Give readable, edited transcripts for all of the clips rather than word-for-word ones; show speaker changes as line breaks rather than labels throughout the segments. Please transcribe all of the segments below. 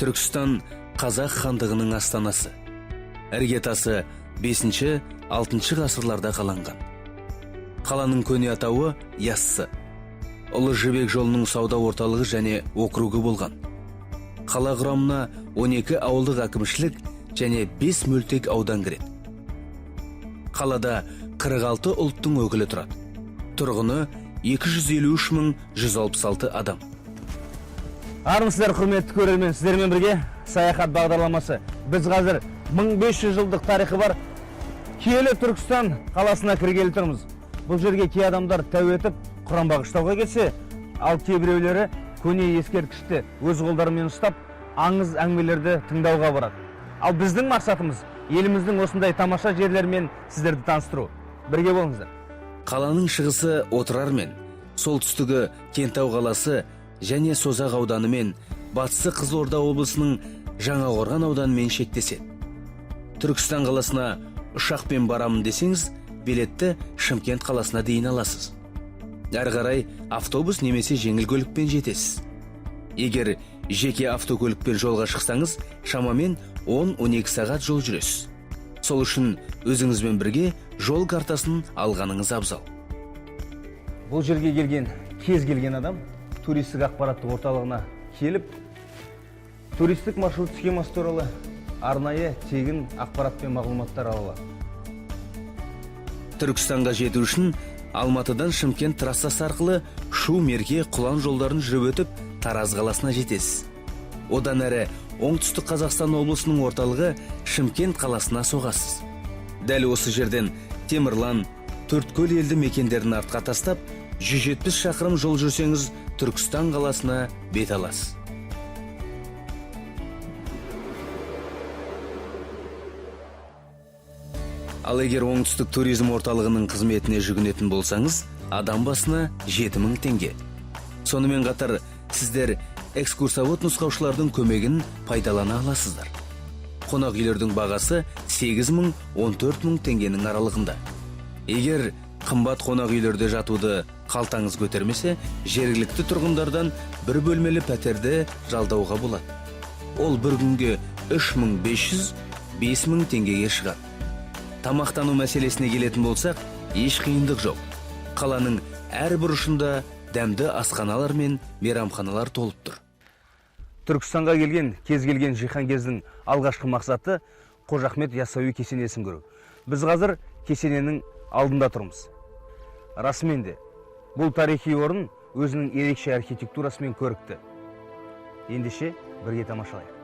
Түркістан – Қазақ хандығының астанасы. Іргетасы 5-6 ғасырларда қаланған. Қаланың көне атауы Яссы. Ұлы Жібек жолының сауда орталығы және округі болған. Қала құрамына 12 ауылдық әкімшілік және 5 мөлтек аудан кіреді. Қалада 46 ұлттың өкілі тұрады. Тұрғыны 253 166 адам.
Армысыздар, құрметті көрермен! Сіздермен бірге «Саяхат» бағдарламасы. Біз қазір 1500 жылдық тарихы бар киелі Түркістан қаласына кіргелі тұрмыз. Бұл жерге кей адамдар тәу етіп құран бағыштауға келсе, ал кейбіреулері көне ескерткішті өз қолдарымен ұстап, аңыз әңгімелерді тыңдауға барады. Ал біздің мақсатымыз – еліміздің осындай тамаша жерлерімен сіздерді таныстыру. Бірге болыңыздар!
Қаланың шығысы Отырармен, солтүстігі Кентау қаласы және Созақ ауданымен, батысы Қызылорда облысының Жаңақорған ауданымен шектеседі. Түркістан қаласына ұшақпен барамын десеңіз, билетті Шымкент қаласына дейін аласыз. Әрі қарай автобус немесе жеңіл көлікпен жетесіз. Егер жеке автокөлікпен жолға шықсаңыз, шамамен 10-12 сағат жол жүресіз. Сол үшін өзіңізбен бірге жол картасын алғаныңыз абзал.
Бұл жерге келген кез келген адам туристік ақпараттық орталығына келіп, туристік маршрут схемасы туралы арнайы тегін ақпарат пен мағлұматтар ала алады.
Түркістанға жету үшін Алматыдан Шымкент трассасы арқылы Шу, Мерке, Құлан жолдарын жүріп өтіп, Тараз қаласына жетесіз. Одан әрі Оңтүстік Қазақстан облысының орталығы Шымкент қаласына соғасыз. Дәл осы жерден Темірлан, Төрткөл елді мекендерін артқа тастап, 170 шақырым жол жүрсеңіз, Түркістан қаласына бет аласыз. Ал егер Оңтүстік туризм орталығының қызметіне жүгінетін болсаңыз, адам басына 7000 теңге. Сонымен қатар сіздер экскурсовод нұсқаушылардың көмегін пайдалана аласыздар. Қонақ үйлердің бағасы 8000 14 000 теңгенің аралығында. Егер қымбат қонақ үйлерде жатуды қалтаңыз көтермесе, жергілікті тұрғындардан бір бөлмелі пәтерді жалдауға болады. Ол бір күнге 3500 5000 теңгеге шығады. Тамақтану мәселесіне келетін болсақ, еш қиындық жоқ. Қаланың әр бұрышында дәмді асханалар мен мейрамханалар толып тұр.
Түркістанға келген кез келген жиһанкездің алғашқы мақсаты – Қожа Ахмет Яссауи кесенесін көру. Біз қазір кесененің алдында тұрмыз. Расымен де, бұл тарихи орын өзінің ерекше архитектурасымен көрікті. Ендеше, бірге тамашалайық!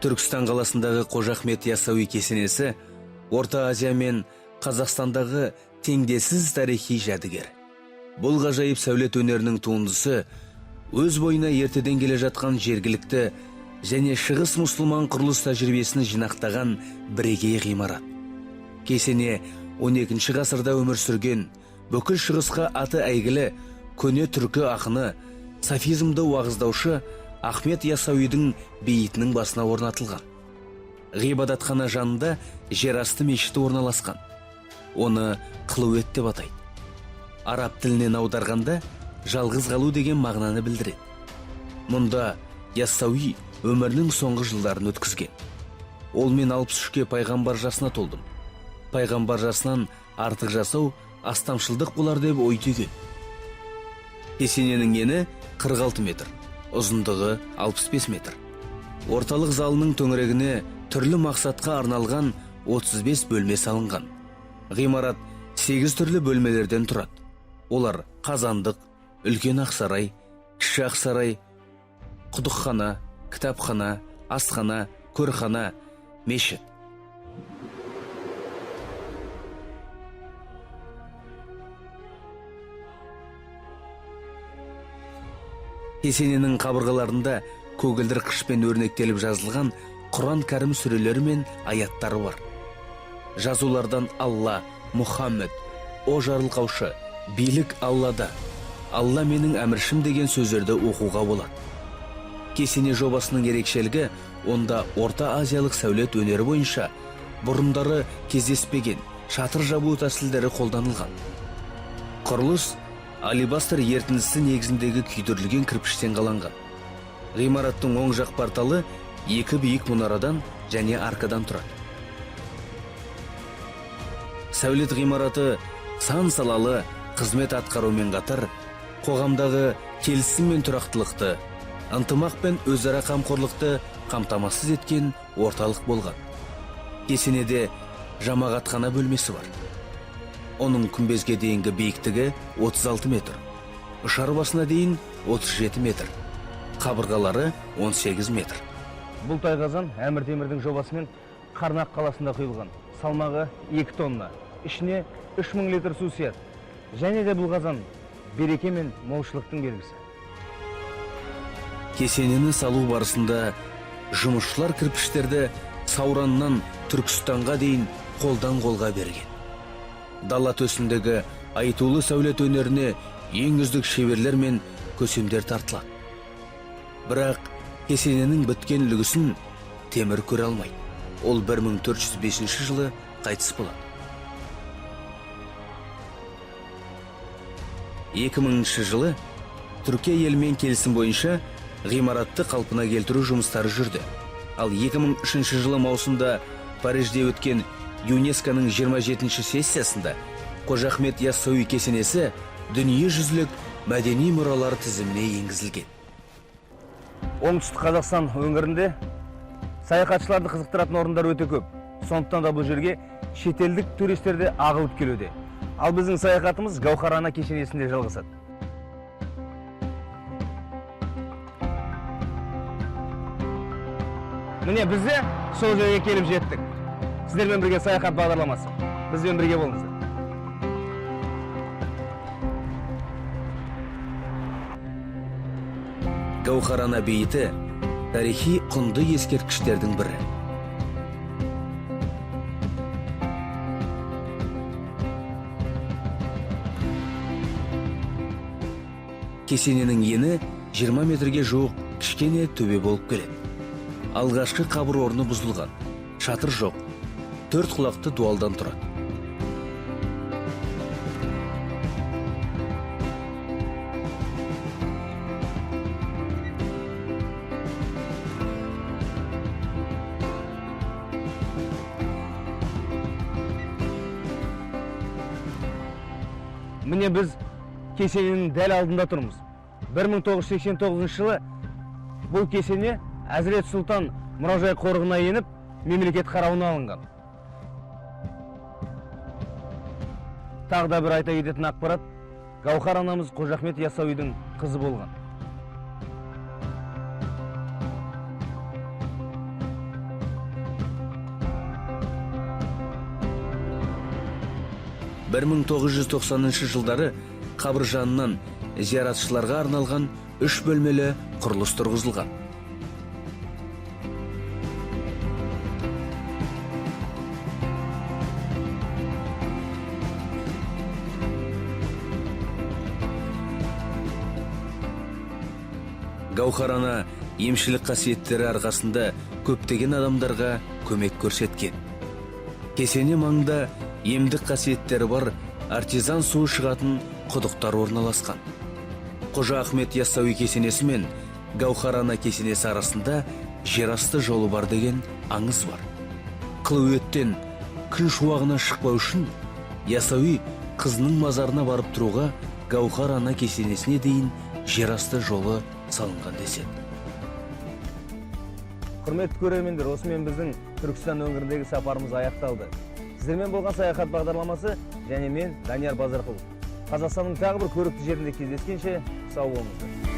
Түркістан қаласындағы Қожа Ахмет Яссауи кесенесі – Орта Азия мен Қазақстандағы теңдесіз тарихи жәдігер. Бұл ғажайып сәулет өнерінің туындысы өз бойына ертеден келе жатқан жергілікті және шығыс мұсылман құрылыс тәжірибесін жинақтаған бірегей ғимарат. Кесене 12 ғасырда өмір сүрген, бүкіл шығысқа аты әйгілі көне түркі ақыны, софизмді уағыздаушы Ахмет Яссауидің бейітінің басына орнатылған. Ғибадатхана жанында жерасты мешіті орналасқан. Оны Қылует деп атайды. Араб тілінен аударғанда, жалғыз қалу деген мағынаны білдіреді. Мұнда Яссауи өмірінің соңғы жылдарын өткізген. Ол: «Мен 63-ке, пайғамбар жасына толдым. Пайғамбар жасынан артық жасау астамшылдық болар», – деп ой түйген. Кесененің ені 46 метр, ұзындығы 65 метр. Орталық залының төңірегіне түрлі мақсатқа арналған 35 бөлме салынған. Ғимарат 8 түрлі бөлмелерден тұрады. Олар: қазандық, үлкен ақсарай, кіші ақсарай, құдықхана, кітапхана, асхана, көрхана, мешіт. Кесененің қабырғаларында көгілдір қышпен өрнектеліп жазылған Құран Кәрім сүрелері мен аяттары бар. Жазулардан «Алла», «Мұхаммед», «О жарылқаушы», «Билік Аллада», «Алла менің әміршім» деген сөздерді оқуға болады. Кесене жобасының ерекшелігі онда орта азиялық сәулет өнері бойынша Бұрындары кездеспеген шатыр жабу тәсілдері қолданылған. Құрылыс алебастр ерітіндісі негізіндегі күйдірілген кірпіштен қаланған. Ғимараттың оң жақ порталы екі биік мұнарадан және аркадан тұрады. Сәулет ғимараты сан салалы қызмет атқарумен қатар қоғамдағы келісім мен тұрақтылықты, ынтымақ пен өзара қамқорлықты қамтамасыз еткен орталық болған. Кесенеде жамағатхана бөлмесі бар. Оның күмбезге дейінгі биіктігі 36 метр, ұшар басына дейін 37 метр, қабырғалары 18 метр.
Бұл тайқазан Әмір Темірдің жобасымен Қарнақ қаласында құйылған. Салмағы 2 тонна, ішіне 3000 литр су сияды. Және де бұл қазан береке мен молшылықтың белгісі.
Кесенені салу барысында жұмысшылар кірпіштерді Саураннан Түркістанға дейін қолдан қолға берген. Дала төсіндегі айтулы сәулет өнеріне ең үздік шеберлер мен көсемдер тартылады. Бірақ кесененің біткен үлгісін Темір көре алмайды. Ол 1405 жылы қайтыс болады. 2000 жылы Түркия елімен келісім бойынша ғимаратты қалпына келтіру жұмыстары жүрді. Ал 2003 жылы маусымда Парижде өткен ЮНЕСКО-ның 27 сессиясында Қожа Ахмет Яссауи кесенесі дүниежүзілік мәдени мұралар тізіміне енгізілген.
Оңтүстік Қазақстан өңірінде саяхатшыларды қызықтыратын орындар өте көп. Сондықтан да бұл жерге шетелдік туристер де ағылып келуде. Ал біздің саяхатымыз Гауһар ана кесенесінде жалғасады. Міне, біз де сол жерге келіп жеттік. Сіздермен бірге саяхат бағдарламасы. Бізбен бірге болыңыздар.
Гауһар ана бейіті тарихи құнды ескерткіштердің бірі. Кесененің ені 20 метрге жуық, кішкене төбе болып келеді. Алғашқы қабір орны бұзылған, шатыр жоқ, төрт құлақты дуалдан тұрады.
Міне, біз кесененің дәл алдында тұрмыз. 1989 жылы бұл кесене Әзірет Сұлтан мұражай қорығына еніп, мемлекет қарауына алынған. Тағы да бір айта кететін ақпарат: Гауһар анамыз Қожа Ахмет Яссауидің қызы болған.
1990 жылдары қабір жанынан зияратшыларға арналған үш бөлмелі құрылыс тұрғызылған. Гауһар ана емшілік қасиеттері арқасында көптеген адамдарға көмек көрсеткен. Кесене маңында емдік қасиеттері бар артезиан суы шығатын құдықтар орналасқан. Қожа Ахмет Яссауи кесенесі мен Гауһар ана кесенесі арасында жерасты жолы бар деген аңыз бар. Қылуеттен күн шуағына шықпау үшін Яссауи қызының мазарына барып тұруға Гауһар ана кесенесіне дейін жерасты жолы салынған деседі.
Құрметті көрермендер, осымен біздің Түркістан өңіріндегі сапарымыз аяқталды. Сіздермен болған саяхат бағдарламасы және мен, Данияр Базарқұлов. Қазақстанның тағы бір көрікті жерінде кездескенше сау болыңыздар.